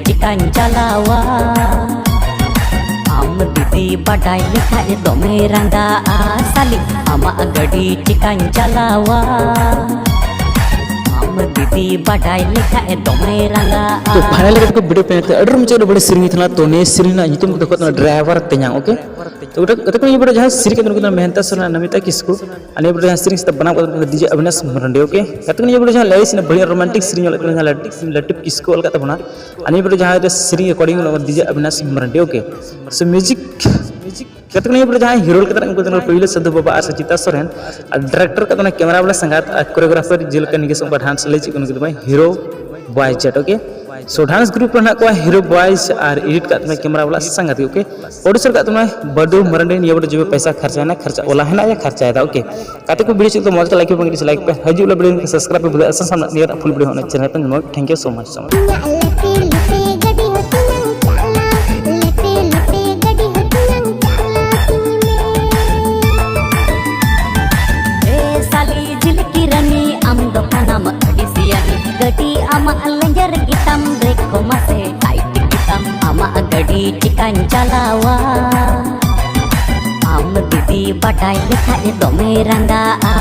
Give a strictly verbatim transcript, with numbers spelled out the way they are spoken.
ᱪᱤᱠᱟᱹᱧ ᱪᱟᱞᱟᱣᱟ? ᱟᱢ ᱫᱤᱫᱤ ᱵᱟᱰᱟᱭ ᱞᱮᱠᱷᱟᱡ ᱫᱚᱢᱮ ᱨᱟᱸᱜᱟᱜᱼᱟ᱾ ᱥᱟᱞᱤ, ᱟᱢᱟᱜ ᱜᱟᱹᱰᱤ ᱪᱤᱠᱟᱹᱧ ᱪᱟᱞᱟᱣᱟ? ᱟᱢ ᱫᱤᱫᱤ ᱵᱟᱰᱟᱭ ᱞᱮᱠᱷᱟᱡ ᱫᱚᱢᱮ ᱨᱟᱸᱜᱟᱜᱼᱟ᱾ ᱛᱚ ᱯᱷᱟᱭᱱᱟᱞ ᱠᱟᱛᱮ ᱠᱚ ᱵᱷᱤᱰᱤᱭᱳ ᱯᱮ ᱧᱮᱞ ᱛᱮ ᱟᱹᱰᱤ ᱢᱩᱪᱟᱹᱫ ᱨᱮ ᱵᱚᱞᱮ ᱥᱮᱨᱮᱧ ᱛᱟᱦᱮᱱᱟ᱾ ᱛᱚ ᱱᱤᱭᱟᱹ ᱥᱮᱨᱮᱧ ᱨᱮᱱᱟᱜ ᱧᱩᱛᱩᱢ ᱠᱚᱫᱚ ᱠᱚ ᱰᱨᱟᱭᱵᱷᱟᱨ ᱛᱮᱧᱟᱝ, ᱳᱠᱮ? ᱛᱚ ᱜᱚᱴᱟ ᱜᱟᱛᱮ ᱠᱚ ᱱᱤᱭᱟᱹ ᱵᱷᱤᱰᱤᱭᱳ ᱡᱟᱦᱟᱸᱭ ᱥᱮᱨᱮᱧ ᱠᱟᱛᱮ ᱱᱩᱠᱩ ᱫᱚ ᱢᱮᱦᱮᱱᱛᱟ ᱥᱚᱨᱮᱱ ᱟᱨ ᱱᱚᱢᱤᱛᱟ ᱠᱤᱥᱠᱩ᱾ ᱟᱨ ᱱᱤᱭᱟᱹ ᱵᱷᱤᱰᱤᱭᱳ ᱡᱟᱦᱟᱸᱭ ᱥᱮᱨᱮᱧ ᱥᱟᱛᱟᱜ ᱵᱮᱱᱟᱣ ᱠᱟᱛᱮ ᱱᱩᱠᱩ ᱫᱚ ᱰᱤᱡᱮ ᱚᱵᱤᱱᱟᱥ ᱢᱟᱨᱟᱱᱰᱤ, ᱳᱠᱮ? ᱜᱟᱛᱮ ᱠᱚ ᱱᱤᱭᱟᱹ ᱵᱷᱤᱰᱤᱭᱳ ᱡᱟᱦᱟᱸ ᱞᱟᱹᱭ ᱥᱮ ᱵᱷᱟᱹᱲᱤᱡ ᱨᱳᱢᱟᱱᱴᱤᱠ ᱥᱮᱨᱮᱧ ᱚᱞ ᱠᱟᱛᱮ ᱡᱟᱦᱟᱸ ᱞᱟᱹᱴᱩ ᱞᱟᱹᱴᱩ ᱠᱤᱥᱠᱩ ᱚᱞ ᱠᱟᱛᱮ ᱵᱚᱱᱟ᱾ ᱟᱨ ᱱᱤᱭᱟᱹ ᱵᱷᱤᱰᱤᱭᱳ ᱡᱟᱦᱟᱸᱭ ᱨᱮ ᱥᱮᱨᱮᱧ ᱨᱮᱠᱚᱨᱰᱤᱝ ᱚᱱᱟ ᱫᱚ ᱰᱤᱡᱮ ᱚᱵᱤᱱᱟᱥ ᱢᱟᱨᱟᱱᱰᱤ, ᱳᱠᱮ? ᱥᱮ ᱢᱤᱭᱩᱡᱤᱠ ᱜᱟᱛᱮ ᱠᱚ ᱱᱤᱭᱟᱹ ᱵᱷᱤᱰᱤᱭᱳ ᱡᱟᱦᱟᱸᱭ ᱦᱤᱨᱳ ᱞᱮᱠᱟᱛᱮ ᱩᱱᱠᱩ ᱫᱚ ᱯᱳᱭᱞᱳ ᱥᱟᱹᱫᱷᱩ ᱵᱟᱵᱟ ᱟᱨ ᱥᱚᱪᱤᱛᱟ ᱥᱚᱨᱮᱱ᱾ ᱟᱨ ᱰᱟᱭᱨᱮᱠᱴᱚᱨ ᱠᱟᱛᱮ ᱚᱱᱟ ᱠᱮᱢᱮᱨᱟ ᱵᱟᱞᱟ ᱥᱟᱸᱜᱟᱛ ᱟᱨ ᱠᱳᱨᱤᱭᱳᱜᱨᱟᱯᱷᱟᱨ ᱡᱮᱞᱮᱠᱟ ᱱᱤᱭᱟᱹ ᱥᱚᱢᱚᱭ ᱰᱟᱱᱥ ᱞᱟᱹᱭ ᱪᱮᱫ ᱠᱚ ᱱᱩᱠᱩ ᱫᱚ ᱵᱟᱝ ᱦᱤᱨᱳ ᱵᱚᱭ ᱡᱮᱴ, ᱳᱠᱮ? ᱥᱳ ᱰᱟᱱᱥ ᱜᱨᱩᱯ ᱨᱮ ᱦᱮᱱᱟᱜ ᱠᱚᱣᱟ ᱦᱤᱨᱳ ᱵᱚᱭᱮᱡᱽ ᱟᱨ ᱮᱰᱤᱴ ᱠᱟᱜ ᱛᱟᱦᱮᱱᱟ ᱠᱮᱢᱮᱨᱟ ᱵᱟᱞᱟ ᱥᱟᱸᱜᱟᱛ ᱜᱮ, ᱳᱠᱮ? ᱯᱨᱚᱰᱩᱥᱟᱨ ᱠᱟᱜ ᱛᱟᱦᱮᱱᱟ ᱵᱟᱹᱫᱩ ᱢᱟᱨᱟᱱᱰᱤ᱾ ᱱᱤᱭᱟᱹ ᱵᱟᱨ ᱡᱩᱫᱤ ᱯᱚᱭᱥᱟ ᱠᱷᱟᱨᱪᱟᱭᱮᱱᱟ, ᱠᱷᱟᱨᱪᱟ ᱚᱞᱟ ᱦᱮᱱᱟᱜ ᱭᱟ, ᱠᱷᱟᱨᱪᱟᱭᱮᱫᱟ, ᱳᱠᱮ? ᱜᱟᱛᱮ ᱠᱚ ᱵᱷᱤᱰᱤᱭᱳ ᱪᱮᱫ ᱫᱚ ᱢᱚᱡᱽ ᱛᱮ ᱞᱟᱭᱤᱠ ᱯᱮ, ᱵᱟᱝ ᱞᱟᱭᱤᱠ ᱯᱮ᱾ ᱦᱤᱡᱩᱜ ᱞᱮ ᱵᱷᱤᱰᱤᱭᱳ ᱥᱟᱵᱥᱠᱨᱟᱭᱤᱵ ᱯᱮ ᱵᱷᱩᱞᱟ, ᱟᱥᱟ ᱥᱟᱢᱱᱟ ᱱᱤᱭᱟᱹ ᱨᱮᱱᱟᱜ ᱯᱷᱩᱞ ᱵᱷᱤᱰᱤᱭᱳ ᱦᱚᱸ ᱪᱮᱱᱮᱞ ᱯᱮ ᱧᱟᱢᱟ᱾ Thank you so much, so much. ᱮ ᱥᱟᱞᱤ ᱡᱷᱤᱞᱠᱤ ᱨᱟᱱᱤ, ᱟᱢ ᱫᱚ ᱠᱟᱱᱟᱢ ᱟᱹᱰᱤ ᱥᱤᱭᱟᱱᱤ᱾ ᱜᱟᱹᱰᱤ ᱟᱢᱟᱜ ᱞᱮᱸᱡᱮᱨ ᱜᱮᱛᱟᱢ, ᱵᱨᱮᱠ ᱠᱚ ᱢᱟᱥᱮ ᱴᱟᱭᱤᱴ ᱜᱮᱛᱟᱢ᱾ ᱟᱢᱟᱜ ᱜᱟᱹᱰᱤ ᱪᱤᱠᱟᱹᱧ ᱪᱟᱞᱟᱣᱟ? ᱟᱢ ᱫᱤᱫᱤ ᱵᱟᱰᱟᱭ ᱞᱮᱠᱷᱟᱡ ᱫᱚᱢᱮ ᱨᱟᱸᱜᱟᱜᱼᱟ᱾